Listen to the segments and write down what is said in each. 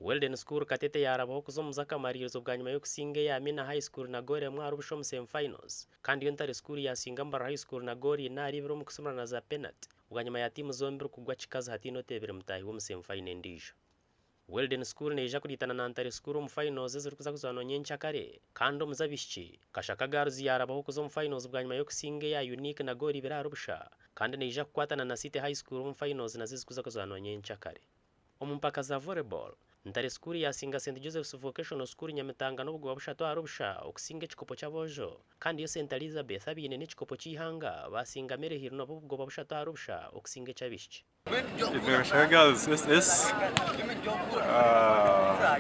Weldon School Katete yaarabaho kuza omu z'akamaririzo bwanyima y'okusinga eya Mina High School na goolo emwe ahari busha omu semi finals kandi yo Ntare School yaasinga Mbarara High School na goolo ina ahari ibiri omu kusimurana za penati bwanyima ya tiimu zombiri kugwa kikazi hataine oteebire mutaahi we omu semi final endiijo. Weldon School neija kuriitana na Ntare School omu finals ezirikuza kuzaanwa nyenkyakare kandi omu z'abaishiki, Kashaka Girls yaarabaho kuza omu finals bwanyima y'okusinga eya Unique na goolo ibiri ahari busha kandi neija kukwatana na City High School omu finals nazo ezirikuza kuzaanwa nyenkyakare. Omu mpaka za Volleyball, Ntare School yaasinga Saint Joseph's Vocational School Nyamitanga n'obugoba bushatu ahari busha okusinga ekikopo ky'aboojo kandi yo Saint Elizabeth abaine n'ekikopo ky'eihanga baasinga Maryhill nabo obugoba bushatu ahari busha okusinga eky'abaishiki. Itwe nka Kashaka Girls SS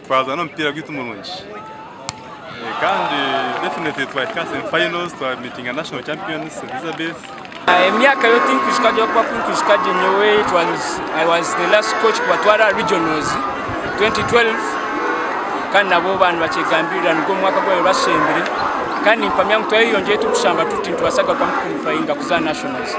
twazaana omupiira gwaitu murungi kandi definitely twahika aha semi finals twamitinga national champions St Elizabeth. Emyaka yo tinkwijuka gye ahabw'okuba ku nkwijuka gye nyowe it was I was the last coach kubatwara aha regionals 2012 kandi nabo baaba nibakyegambirira nigwo omwaka ogu baabaire bashembire kandi nimpamya ngu twayeyongyera turikushamba tuti nitubaasa kugarukamu kukwalifayinga kuza aha nationals.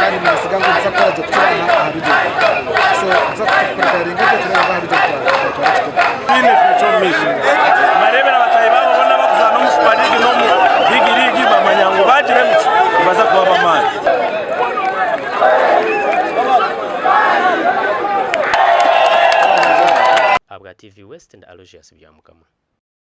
Kandi ninyesiga ngu nituza kukora gye kukira aha region. So nituza kupreparinga gye tureebe ngu aha region twatwara ekikopo. Twine future omu maisho. Nibareebera bataahi baabo boona abarikuzaana omu Super League n'omu Big League bamanya ngu baagira emicwe nibaza kuba ab'amaani. Ahabwa TV West ndi Aloysius Byamukama.